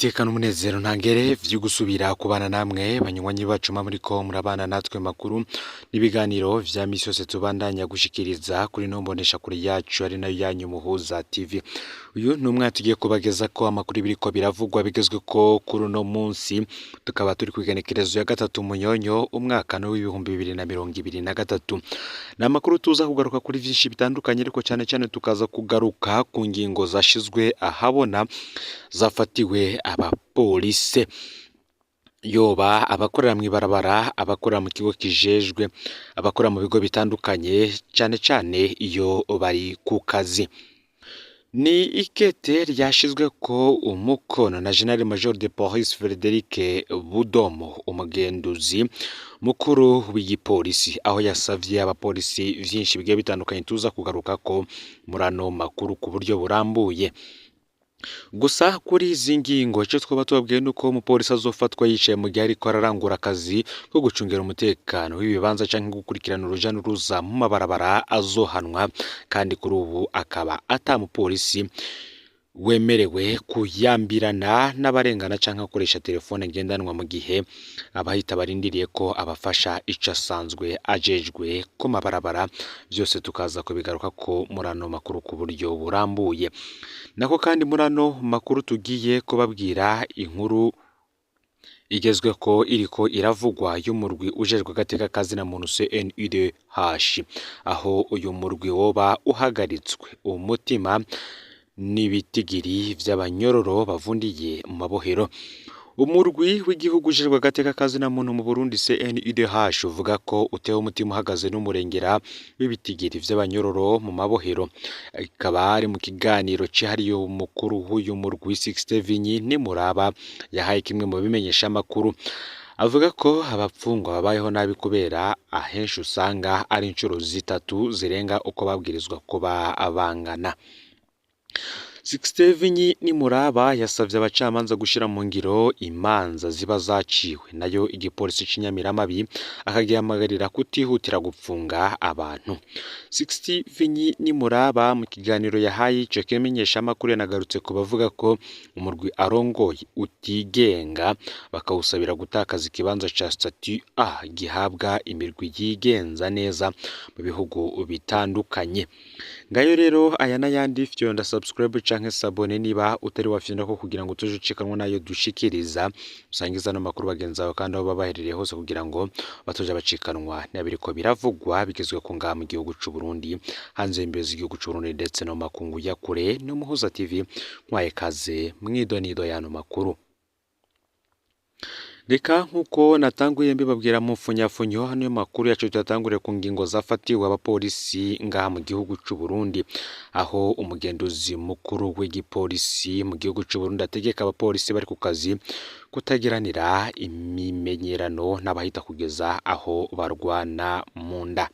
Niteka n'umunezero ntangere vyo gusubira kubana namwe banywanyi bacu muriko murabana natwe makuru n'ibiganiro vya misi yose tubandanya gushikiriza kuri ino mboneshakure yacu ari nayo yanyu Muhuza TV. Uyu ni umwanya tugiye kubagezako amakuru biriko biravugwa bigezweko kuri uno munsi, tukaba turi kw'igenekerezo ya 3 Munyonyo umwaka w'2023. Ni amakuru tuza kugaruka kuri vyinshi bitandukanye, ariko cane cane tukaza kugaruka ku ngingo zashizwe ahabona zafatiwe abapolisi, yoba abakorera mw'ibarabara, abakorera mu kigo kijejwe, abakorera mu bigo bitandukanye, cane cane iyo bari ku kazi. Ni ikete ryashizweko umukono na General Major de Police Frederic Budomo, umugenduzi mukuru w'igipolisi, aho yasavye abapolisi vyinshi bigiye bitandukanye tuza kugarukako muri ano makuru ku buryo burambuye. Gusa kuri izi ngingo, ico twoba tubabwiye nuko umupolisi azofatwa yicaye mu gihe ariko ararangura akazi ko gucungera umutekano w'ibibanza canke gukurikirana uruja n'uruza mu mabarabara azohanwa, kandi kuri ubu akaba ata mupolisi wemerewe kuyambirana n'abarengana canke gukoresha telefone ngendanwa mu gihe abahita barindiriye ko abafasha ico asanzwe ajejwe ku mabarabara. Vyose tukaza kubigarukako muri ano makuru ku buryo burambuye. Nako kandi muri ano makuru tugiye kubabwira inkuru igezweko iriko iravugwa y'umurwi ujejwe agateka kazina muntu CNIDH, aho uyu murwi woba uhagaritswe umutima n'ibitigiri vy'abanyororo bavundiye mu mabohero. Umurwi w'igihugu ujejwe agateka kazina muntu mu Burundi CNIDH uvuga ko utewe umutima uhagaze n'umurengera w'ibitigiri vy'abanyororo mu mabohero. Ikaba ari mu kiganiro cihariye umukuru w'uyu murwi Sixte Vinyi Nimuraba yahaye kimwe mu bimenyesha amakuru, avuga ko abapfungwa babayeho nabi kubera ahenshi usanga ari incuro zitatu zirenga uko babwirizwa kuba bangana. Sixte Vinyi Nimuraba yasavye abacamanza gushira mu ngiro imanza ziba zaciwe, nayo igipolisi c'inyamiramabi akagihamagarira kutihutira gupfunga abantu. Sixte Vinyi Nimuraba mu kiganiro yahaye ico kimenyeshamakuru yanagarutse ku bavuga ko umurwi arongoye utigenga, bakawusabira gutakaza ikibanza ca statut A gihabwa imirwi yigenza neza mu bihugu bitandukanye. Ngayo rero aya n'ayandi, fyonda subscribe canke s'abonner niba utari wafyondako kugira ngo tuje ucikanwa nayo dushikiriza, usangiza ano makuru bagenzi bawe kandi aho baba baherereye hose kugira ngo batoja bacikanwa n'abiriko biravugwa bigezweko ngaha mu gihugu c'u Burundi, hanze y'imbibe z'igihugu c'u Burundi ndetse no mu makungu ya kure. No Muhuza TV nkwaye kaze mw'idonido y'ano makuru. Reka nk'uko natanguye mbibabwira mu mfunyafunyo, hano yo makuru yacu tuyatanguriye ku ngingo zafatiwe abapolisi ngaha mu gihugu c'u Burundi, aho umugenduzi mukuru w'igipolisi mu gihugu c'u Burundi ategeka abapolisi bari ku kazi kutagiranira imimenyerano n'abahita kugeza aho barwana mu nda.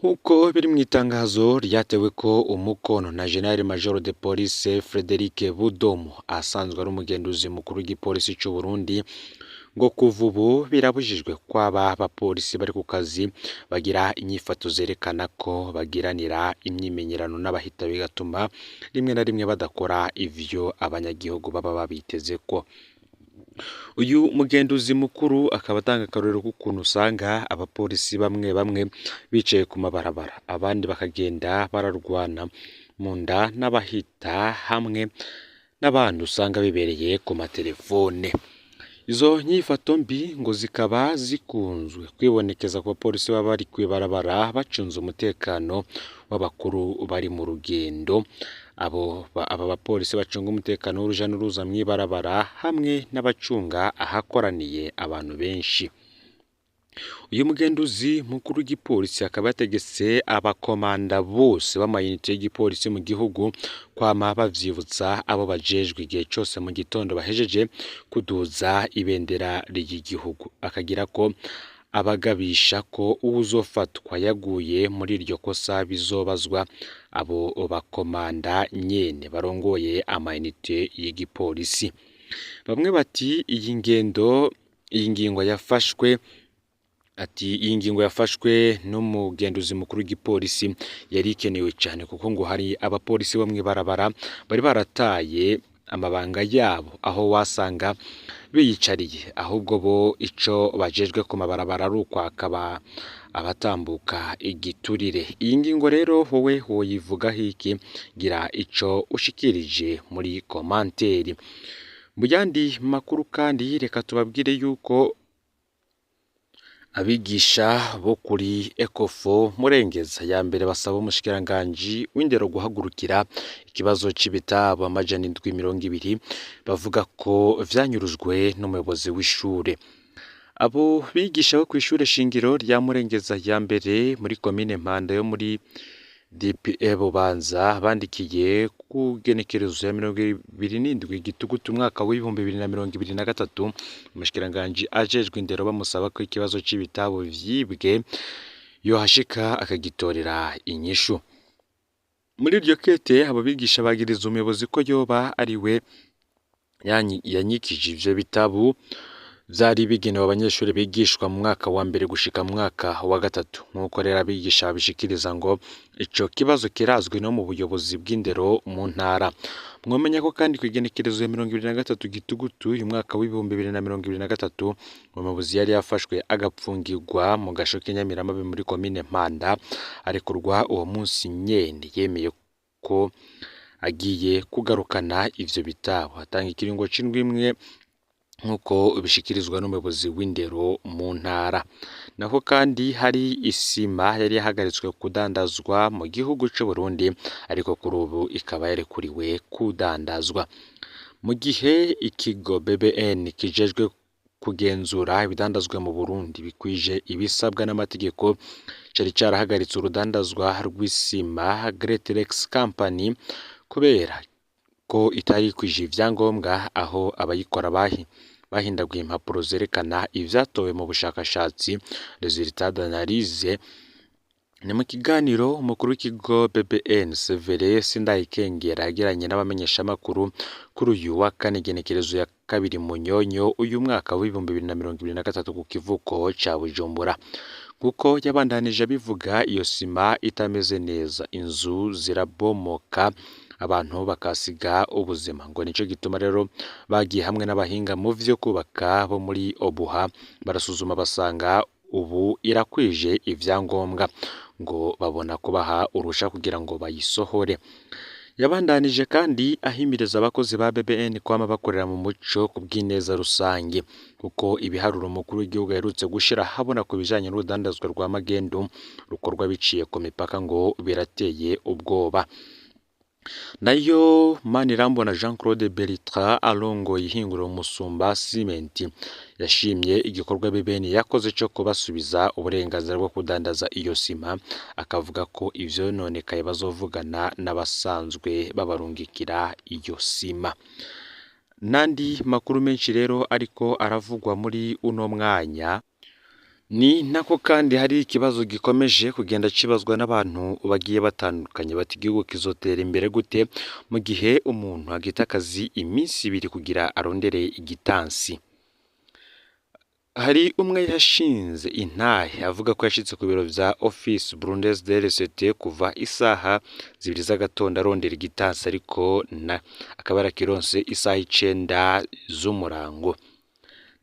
Nk'uko biri mu itangazo ryatewe ko umukono na General Major de Police Frederic Budomo, asanzwe ari umugenduzi mukuru w'igipolisi c'u Burundi, ngo kuva ubu birabujijwe kwaba abapolisi bari ku kazi bagira inyifato zerekana ko bagiranira imyimenyerano n'abahita, bigatuma rimwe na rimwe badakora ivyo abanyagihugu baba babitezeko. Uyu mugenduzi mukuru akaba atanga akarorero k'ukuntu usanga abapolisi bamwe bamwe bicaye ku mabarabara, abandi bakagenda bararwana mu nda n'abahita, hamwe n'abandi usanga bibereye ku matelefone. Izo nyifato mbi ngo zikaba zikunzwe kwibonekeza ku bapolisi baba bari kw'ibarabara bacunze umutekano w'abakuru bari mu rugendo. Abo aba bapolisi bacunga umutekano w'uruja n'uruza mw'ibarabara hamwe n'abacunga ahakoraniye abantu benshi. Uyu mugenduzi mukuru w'igipolisi akaba yategetse abakomanda bose b'amayinite y'igipolisi mu gihugu kwama bavyibutsa abo bajejwe igihe cose mu gitondo bahejeje kuduza ibendera ry'igihugu, akagira ko abagabisha ko uwuzofatwa yaguye muri iryo kosa bizobazwa abo bakomanda nyene barongoye amayinite y'igipolisi. Bamwe bati iyi ngendo, iyi ngingo yafashwe, ati iyi ngingo yafashwe n'umugenduzi mukuru w'igipolisi yari ikenewe cyane, kuko ngo hari abapolisi bo mw'ibarabara bari barataye amabanga yabo aho wasanga biyicariye, ahubwo bo ico bajejwe ku mabarabara ari ukwaka abatambuka igiturire. Iyi ngingo rero wowe woyivugaho iki? Gira ico ushikirije muri komanteri. Mu yandi makuru kandi reka tubabwire yuko abigisha bo kuri Ecofo Murengeza ya mbere basaba umushikiranganji w'indero guhagurukira ikibazo c'ibitabo 720 bavuga ko vyanyurujwe n'umuyobozi w'ishure. Abo bigisha bo kw'ishure shingiro rya Murengeza ya mbere muri komine Mpanda yo muri DPE Bubanza bandikiye ku genekerezo ya 27 Gitugutu umwaka w'2023 umushikiranganji ajejwe indero bamusaba ko ikibazo c'ibitabo vyibwe yohashika akagitorera inyishu. Muri iryo kete abo bigisha bagiriza umuyobozi ko yoba ari we yanyikije ivyo bitabu vyari bigenewe abanyeshuri bigishwa mu mwaka wa mbere gushika mu mwaka wa gatatu. Nk'uko rero abigisha babishikiriza ngo ico kibazo kirazwi no mu buyobozi bw'indero mu ntara. Mwomenya ko kandi kw'igenekerezo ya 23 Gitugutu uyu mwaka w'2023 umuyobozi yari yafashwe agapfungirwa mu gasho k'Inyamiramabi muri komine Mpanda, arekurwa uwo munsi nyene yemeye ko agiye kugarukana ivyo bitabo, atanga ikiringo c'indwi imwe nk'uko bishikirizwa n'umuyobozi w'indero mu ntara. Naho kandi hari isima yari yahagaritswe kudandazwa mu gihugu c'u Burundi, ariko kuri ubu ikaba yarekuriwe kudandazwa. Mu gihe ikigo BBN kijejwe kugenzura ibidandazwa mu Burundi bikwije ibisabwa n'amategeko, cari carahagaritse urudandazwa rw'isima Great Lakes Company kubera ko itari ikwije ivyangombwa, aho abayikora bahindaguye impapuro zerekana ivyatowe mu bushakashatsi resultat d'analyse. Ni mu kiganiro umukuru w'ikigo BBN Severien Sindayikengera yagiranye n'abamenyeshamakuru kuri uyu wa kane igenekerezo ya 2 Munyonyo uyu mwaka w'2023 ku kivuko ca Bujumbura. Kuko yabandanije abivuga, iyo sima itameze neza, inzu zirabomoka, abantu bakasiga ubuzima. Ngo nico gituma rero bagiye hamwe n'abahinga mu vyo kubaka bo muri Obuha barasuzuma basanga ubu irakwije ivyangombwa, ngo babona kubaha urusha kugira ngo bayisohore. Yabandanije kandi ahimiriza abakozi ba BBN kwama bakorera mu muco ku bw'ineza rusange, kuko ibiharuro umukuru w'igihugu aherutse gushira habona ku bijanye n'urudandazwa rwa magendu rukorwa biciye ku mipaka ngo birateye ubwoba. Nayo Manirambona Jean Claude Bertrand arongoye ihinguriro Musumba Cement yashimye igikorwa BBN yakoze co kubasubiza uburenganzira bwo kudandaza iyo sima, akavuga ko ivyononekaye bazovugana n'abasanzwe babarungikira iyo sima. N'andi makuru menshi rero ariko aravugwa muri uno mwanya. Ni nako kandi hari ikibazo gikomeje kugenda kibazwa n'abantu bagiye batandukanye bati igihugu kizotera imbere gute mu gihe umuntu agita akazi iminsi ibiri kugira arondere igitansi. Hari umwe yashinze intahe avuga ko yashitse ku biro vya Office Burundaise de RCT kuva isaha 2 z'agatondo arondera igitansi, ariko na akaba yarakironse isaha 9 z'umurango.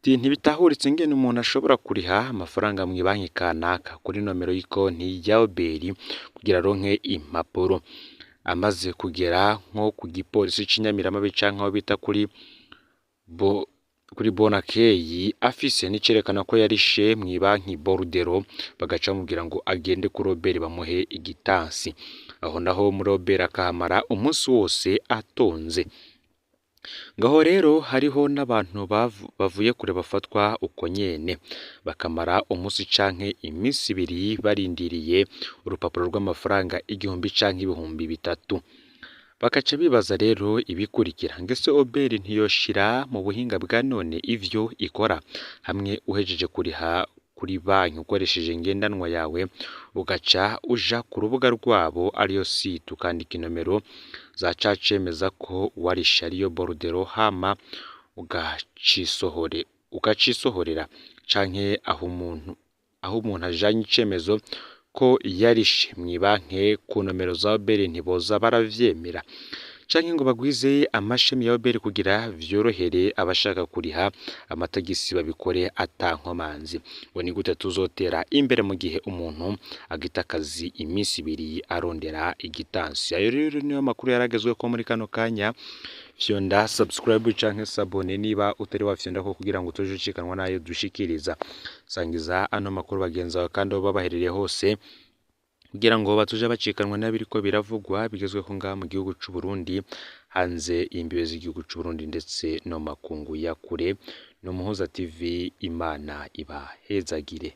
Ntibitahuritse ingene umuntu ashobora kuriha amafaranga mw'ibanki kanaka kuri nomero y'ikonti ya Oberi kugira aronke impapuro, amaze kugera nko ku gipolisi c'Inyamiramabi canke aho bita kuri Bonakeyi afise n'icerekana ko yarishe mw'ibanki Borudero, bagaca bamubwira ngo agende kuri Oberi bamuhe igitansi. Aho naho muri Oberi akahamara umunsi wose atonze. Ngaho rero hariho n'abantu bavuye kure bafatwa uko nyene, bakamara umunsi canke iminsi ibiri barindiriye urupapuro rw'amafaranga 1000 canke 3000. Bakaca bibaza rero ibikurikira, ngese Oberi ntiyoshira mu buhinga bwa none ivyo ikora, hamwe uhejeje kuriha kuri banki ukoresheje ngendanwa yawe, ugaca uja ku rubuga rwabo ariyo site ukandika inomero za ca cemeza ko warishe ariyo borudero, hama ugacisohorera canke aho umuntu ajanye icemezo ko yarishe mw'ibanke ku nomero za Oberi ntiboza baravyemera, canke ngo bagwize amashami ya OBR kugira vyorohere abashaka kuriha amatagisi babikore ata nkomanzi. Ngo ni gute tuzotera imbere mu gihe umuntu agita akazi iminsi ibiri arondera igitansi? Ayo rero niyo makuru yaragezweko muri kano kanya. Fyonda subscribe canke s'abonner niba utari wafyonda ko kugira ngo utuje ucikanwa nayo dushikiriza. Sangiza ano makuru bagenzi bawe kandi aho babaherereye hose kugira ngo batuje bacikanwa n'abiriko biravugwa bigezweho ngaha mu gihugu c'u Burundi, hanze y'imbibe z'igihugu c'u Burundi ndetse no mu makungu ya kure. Ni Umuhuza TV, Imana ibahezagire.